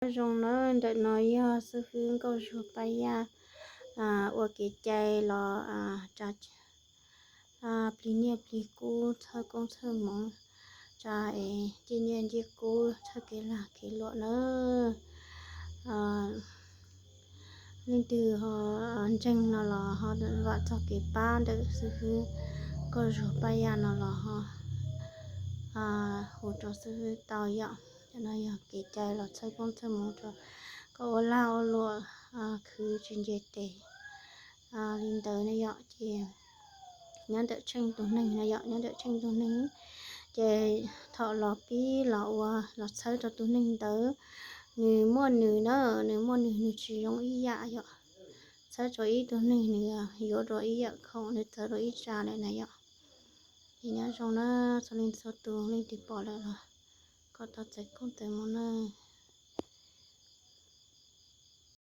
Nyob zoo na, ntawm no yog xib fwb Nkauj Zuag Paj Yaj ua kev cai los tsa plig nyiaj plig kub, txhawb koob txhawb hmoov, tsa es ciaj nyiaj ciaj kub, txhawb kev lag kev luam na. Leej twg ho ntseeg no los ho vam txog kev pab ntawm xib fwb Nkauj Zuag Paj Yaj no los ho hu rau xib fwb tau yom. Cov no yog kev cai los txhawb koob txhawb hmoov rau kom ua lag ua luam, khwv tsis nce tes li ntawd na yom. Ces nyob ntawm Tsheej tus neeg na yom, nyob ntawm Tsheej tus neeg, ces thaum los pib los ua los txhawb rau tus neeg ntawd, nws muaj nws na, nws muaj nws, nws tsis zoo ib yam yom. Txhawb rau ib tug neeg nws yuav rau ib yam khoom, nws txawv rau ib tsa lawm na yom. Ces nyob zoo na, txhua leej txhua tus, leej twg pom lawm los kom tau txais koob txais hmoov na.